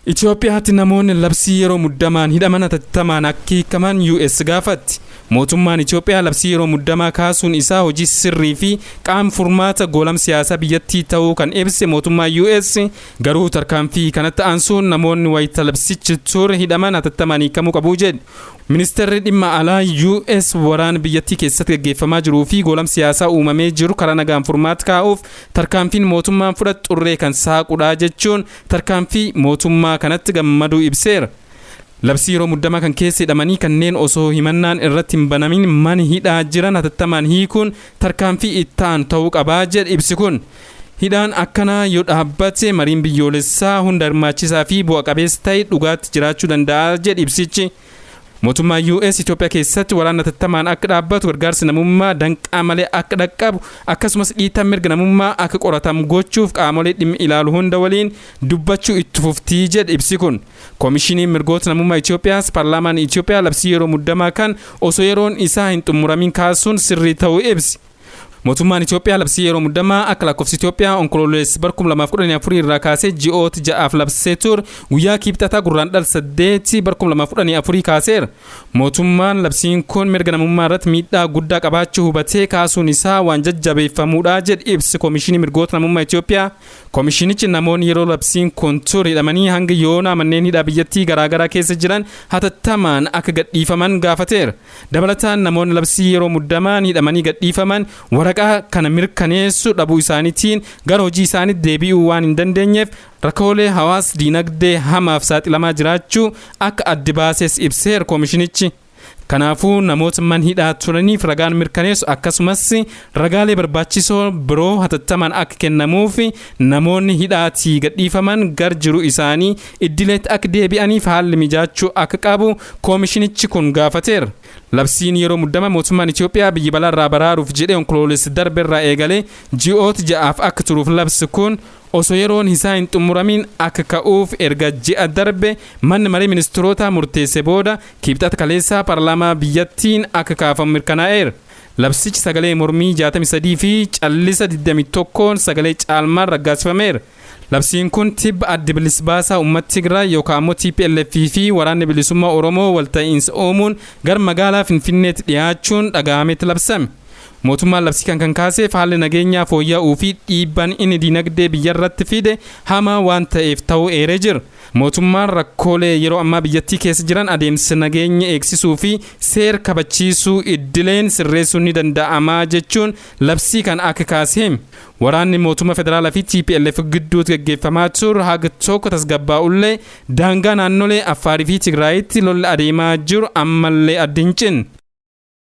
Itoophiyaatti namoonni labsii yeroo muddamaan hidhaman hatattamaan akka hiikaman US gaafatti. Mootummaan Itoophiyaa labsii yeroo muddamaa kaasuun isaa hojii sirrii fi qaama furmaata goolam siyaasaa biyyattii ta'uu kan ibse mootummaan US, garuu tarkaanfii kanatti aansuun namoonni wayita labsichi ture hidhaman hatattamaan hiikamuu qabu jedhe. Ministeerri dhimma alaa US waraana biyyattii keessatti gaggeeffamaa jiruu fi goolam siyaasaa uumamee jiru karaa nagaan furmaata kaa'uuf tarkaanfiin mootummaan fudhatu xurree kan saaqudha jechuun tarkaanfii mootummaa kanatti gammaduu ibseera. Labsii yeroo muddamaa kan keessa hidhamanii kanneen osoo himannaan irratti hin banamin mana hidhaa jiran hatattamaan hiikuun tarkaanfii itti aanu ta'uu qabaa jedhe ibsi kun. Hidhaan akkanaa yoo dhaabbate mariin biyyoolessaa hunda hirmaachisaa fi bu'a qabeessa ta'e dhugaatti jiraachuu danda'a jedhe ibsichi. Mootummaan US Itoophiyaa keessatti waraanni hatattamaan akka dhaabbatu, gargaarsi namummaa danqaa malee akka dhaqqabu, akkasumas dhiittaan mirga namummaa akka qoratamu gochuuf qaamolee dhimmi ilaalu hunda waliin dubbachuu itti fuftii jedhe ibsi kun. Koomishiniin mirgoota namummaa Itoophiyaas paarlaamaan Itoophiyaa labsii yeroo muddamaa kan osoo yeroon isaa hin xumuramin kaasuun sirrii ta'uu ibsi. Mootummaan Itoophiyaa labsii yeroo muddamaa akka lakkoofsa Itoophiyaa Onkoloolessa bara 2014 irraa kaasee ji'oota 6f labsee ture guyyaa Kibxataa Gurraandhala 8 bara 2014 kaaseera. Mootummaan labsiin kun mirga namummaa irratti miidhaa guddaa qabaachuu hubatee kaasuun isaa waan jajjabeeffamuudha jedhe ibsi Koomishinii Mirgoota Namummaa Itoophiyaa. Koomishinichi namoonni yeroo labsiin kun ture hidhamanii hanga yoonaa manneen hidhaa biyyattii garaagaraa keessa jiran hatattamaan akka gadhiifaman gaafateera. Dabalataan namoonni labsii yeroo muddamaan hidhamanii gadhiifaman waraqaa kana mirkaneessu dhabuu isaaniitiin gara hojii isaaniitti deebi'uu waan hin dandeenyeef rakkoolee hawaas diinagdee hamaaf saaxilamaa jiraachuu akka adda baases ibseera koomishinichi. Kanaafuu namoota man hidhaa turaniif ragaan mirkaneessu akkasumas ragaalee barbaachisoo biroo hatattamaan akka kennamuuf, namoonni hidhaatii gadhiifaman gar jiru isaanii iddileetti akka deebi'aniif haalli mijaachuu akka qabu koomishinichi kun gaafateera. Labsiin yeroo muddama mootummaan Itoophiyaa biyya balaarraa baraaruuf jedhee Onkoloolessa darbe irraa eegalee ji'oota 6f akka turuuf labsi kun osoo yeroon isaa hin xumuramin akka ka'uuf erga ji'a darbe manni maree ministeerotaa murteesse booda Kibxata kaleessaa paarlaamaa biyyattiin akka kaafamu mirkanaa'eera. Labsichi sagalee mormii 63 fi callisa 21 sagalee caalmaan raggaasifameera. Labsiin kun tibba Adda Bilisa Baasaa Uummata Tigraay yookaan ammoo TPLF fi Waraanni Bilisummaa Oromoo walta'iinsa uumuun gara magaalaa Finfinneetti dhiyaachuun dhaga'ametti labsame. Mootummaan labsii kan kaaseef haalli nageenyaa fooyya'uu fi dhiibbaan inni diinagdee biyyarratti fide hamaa waan ta'eef ta'uu eeree jira. Mootummaan rakkoolee yeroo ammaa biyyattii keessa jiran adeemsa nageenya eegsisuu fi seera kabachiisuu iddileen sirreessuun ni danda'ama jechuun labsii kan akka kaase hime. Waraanni mootummaa federaalaa fi TPLF gidduutti gaggeeffamaa ture haga tokko tasgabbaa'ullee daangaa naannolee Affaarii fi Tigraayitti lolli adeemaa jiru ammallee adda hin cinne.